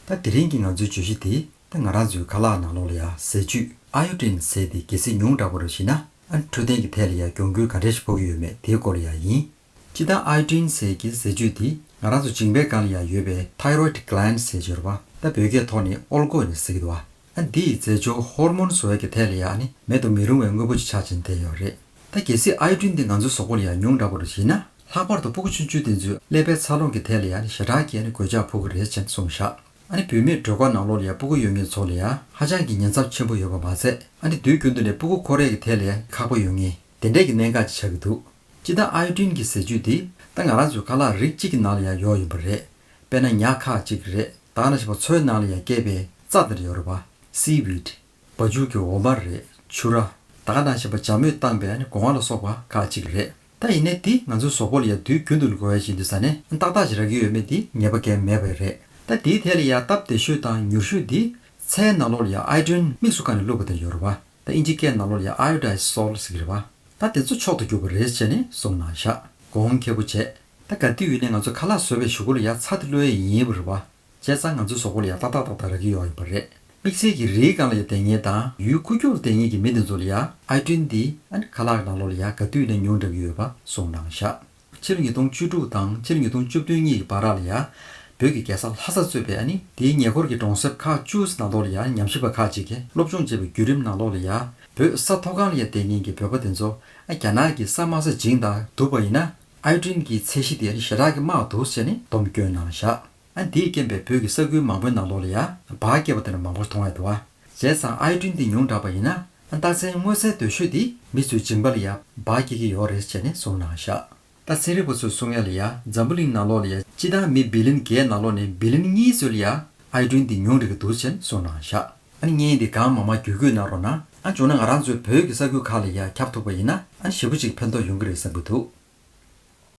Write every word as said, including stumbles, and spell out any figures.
ད་དེ་རིང་གི་ང་ཚོའི་བརྗོད་གཞི་དེ་ད་ང་རང་ཚོའི་ཁ་ལག་ནང་ལོགས་ལ་ཡ་ཟས་བཅུད་ཨ་ཡོ་ཌིན་ཟེར་དེ་གལ་སྲིད་ཉུང་དྲགས་པ་རུ་ཕྱིན་ན་ཨ་འཕྲོད་བསྟེན་གྱི་ཐད་ལ་ཡ་གྱོང་གུན་ག་འདྲ་ཞིག་ཕོག་གི་ཡོད་མེད་དེའི་སྐོར་ལ་ཡ་ཡིན། སྤྱིར་བཏང་ཨ་ཡོ་ཌིན་ཟེར་གྱི་ཟས་བཅུད་དེ་ང་རང་ཚོ་མཇིང་པའི་སྒང་ལ་ཡ་ཡོད་པའི་thyroid gland ཟེར་གྱི་ཡོད་རེད་པ། ད་བོད་སྐད་ཐོག་ནས་ཨོལ་ལྒོ་ནས་ཟེར་གྱི་འདུག་བ། ཨ་འདི་ཡི་རྫས་སྦྱོར་ཧོར་མོན་བཟོ་ཡས་ཀྱི་ཐད་ལ་ཡ་ཨ་ནི་མེད་དུ་མི་རུང་བའི་དངོས་པོ་ཅིག་ཆགས་ཕྱིན་བསྡད་ཡོད་རེད། ད་གལ་སྲིད་ཨ་ཡོ་ཌིན་འདི་ང་ཚོའི་གཟུགས་པོ་ལ་ཡ་ཉུང་དྲགས་པ་རུ་ཕྱིན་ན་ལྷག་པར་དུ་སྤུ་གུ་ཆུང་ཆུང་དེ་ཚོའི་ཀླད་པའི་འཚར་ལོངས་ཀྱི་ཐད་ལ་ཡ་ཨ་ནི་ཞེ་དྲག་གི་ཨ་ནི་གོད་ཆག་ཕོག་གི་རེད་ཅེས་གསུངས་བཞག་ཨ་ནི་བུད་མེད་སྒྲོལ་དཀར་ནང་ལོགས་ལ་ཡ་སྤུ་གུ་ཡོད་མཁན་ཚོ་ལ་ཡ་ཧ་ཅང་གི་ཉེན་ཚབས་ཆེན་པོ་ཡོད་པ་མ་ཟད་ཨ་ནི་དུས་རྒྱུན་དུ་ནས་སྤུ་གུ་འཁོར་ཡས་ཀྱི་ཐད་ལ་ཡ་ཁག་པོ་ཡོད་མཁན་དེ་འདྲས་ཀྱི་གནད་འགག་ཅིག་ཆགས་ཀྱི་འདུག་སྤྱིར་བཏང་ཨ་ཡོ་ཌིན་གྱི་ཟས་བཅུད་འདི་ད་ང་རང་ཚོའི་ཁ་ལག་རིགས་གཅིག་གི་ནང་ལ་ཡང་ཡོད་ཡིན་པ་རེད། དཔེར་ན་ཉ་ཁག་ཅིག་རེད། ད་ག་ནང་བཞིན་པ་མཚོའི་ནང་ལ་ཡང་སྐྱེས་པའི་རྩྭ་དེ་འདྲ་ཡོད་རེད་པ། སི་ཝིཌ། བ་ཕྱུགས་ཀྱི་འོ་མ་རེད། ཕྱུར་ར། ད་ག་ནང་བཞིན་པ་ཇ་མོས་བཏང་པའི་ཨ་ནི་སྒོ་ང་ལ་སོགས་པ་ཁག་ཅིག་རེད། ད་ཡིན་ནའི་འདི་ང་ཚོའི་གཟུགས་པོ་ལ་ཡང་དུས་རྒྱུན་དུ་དགོས་ཡ་ཞིག་འདུག་ས་ནས་ཏག་ཏག་ཅིག་རག་གི་ཡོད་མེད་འདི་ངེས་པ་གང་ཡང་མེད་པ་རེད། ད་འདིའི་ཐད་ལ་ཡང་སྟབས་བདེ་ཤོས་དང་མྱུར་ཤོས་འདི་ཚྭའི་ནང་ལོགས་ལ་ཡང་ཨའི་ཌི་ཡོན་དམིགས་སུ་བཀར་ནས་བླུགས་པ་དེ་འདྲ་ཡོད་རེད་པ། ད་ཨིན་ཇི་སྐད་ནང་ལོགས་ལ་ཡང་ཨའི་ཡོ་ཌའི་སོལ་ཟེར་གྱི་རེད་པ། ད་དེ་ཚོ་མཆོག་ཏུ་གྱུར་པ་རེད་ཅེས་ནས་གསུངས་གནང་བཞག་གོང་མཁས་པོ་བྱས། ད་ག་དུས་ཡིན་ནའི་ང་ཚོ་ཁ་ལག་བཟོ་བའི་གཞུག་གུ་ལ་ཡང་ཚྭ་དེ་བླུགས་ཡས་ཡིན་པ་རེད་པ། བྱས་ཙང་ང་ཚོའི་གཟུགས་པོ་ལ་ཡང་ཏག་ཏག་ཏག་ཏག་རག་གི་ཡོད་ཡིན་པ་རེད། དམིགས་བསལ་གྱི་རིའི་སྒང་ལ་ཡང་བསྡད་མཁན་དང་ཡུལ་ཁུག་ཀྱོག་ལ་བསྡད་མཁན་གྱི་མི་དེ་ཚོ་ལ་ཡང་ཨའི་ཌི་ཡོན་འདི་ཨ་ནི་ཁ་ལག་ནང་ལོགས་ལ་ཡང་ག་དུས་ཡིན་ནའི་ཉུང་དྲགས་ཀྱི་ཡོད་པ་གསུངས་གནང་བཞག་ཕྱི་ལོ་ཉིས་སྟོང་བཅུ་དྲུག་དང་ཕྱི་ལོ་ཉིས་སྟོང་བཅུ་བདུན་གཉིས་ཀྱི་བར་ལ་ཡ། བོད་ཀྱི་རྒྱལ་ས་ལྷ་ས་གཙོས་པའི་ཨ་ནི་དེའི་ཉེ་འཁོར་གྱི་གྲོང་གསེབ་ཁག་བཅུ་ཙམ་ནང་ལོགས་ལ་ཡ་ཉམས་ཞིབ་པ་ཁག་ཅིག་གིས་སློབ་སྦྱོང་བྱས་པའི་བརྒྱུད་རིམ་ནང་ལོགས་ལ་ཡ། བོད་ས་མཐོ་སྒང་ལ་ཡ་བསྡད་མཁན་གྱི་བོད་པ་དེ་ཚོ་ཨ་རྒྱ་ནག་གི་ས་དམའ་ས་བྱིངས་དང་བསྡུར་བ་ཡིན་ན་ཨའི་ཌི་ཡོན་གྱི་ཚད་གཞི་དེ་ཨ་ནི་ཞེ་དྲག་གི་དམའ་བ་འདུག་ཟེར་ནས་སྡོམ་བསྐྱོན་གནང་བཞག་ཨ་འདིའི་རྐྱེན་པས་བོད་ཀྱི་ས་ཁུལ་མང་པོའི་ནང་ལོགས་ལ་ཡ་འབར་སྐྱེས་པ་དེ་འདྲ་མང་པོ་མཐོང་ཡ་འདུག་བ། བྱས་ཙང་ཨའི་ཌི་ཡོན་འདི་ཉུང་དྲགས་པ་ཡིན་ན་ཨ་རྟགས་མཚན་མངོན་གསལ་དོད་ཤོས་དེ་མི་ཚོའི་མཇིང་པ་ལ་ཡ་འབར་སྐྱེ་གི་ཡོད་རེད་ཅེས་ནས་གསུངས་གནང་བཞག་ད་ཚན་རིག་པ་ཚོས་གསུང་ཡ་ལ་ཡ་འཛམ་བུ་གླིང་ནང་ལོགས་ལ་ཡ་སྤྱིར་བཏང་མི་བི་ལིན་བརྒྱད་ནང་ལོགས་ནས་བི་ལིན་གཉིས་ཚོ་ལ་ཡ་ཨའི་ཌི་ཡོན་འདི་ཉུང་དྲགས་ཀྱི་འདུག་ཅེས་གསུངས་གནང་བཞག་ཨ་ནི་བརྙན་འདི་གང་མང་མང་བརྒྱུད་སྐུར་གནང་རོགས་གནང་། ཨ་བྱུང་ན་ང་རང་ཚོའི་བོད་ཀྱི་ས་ཁུལ་ཁག་ལ་ཡ་ཁྱབ་ཐུབ་པ་ཡིན་ན་ཨ་ནི་ཞེ་པོ་ཅིག་ཕན་ཐོགས་ཡོང་གི་རེད་བསམ་གྱི་འདུག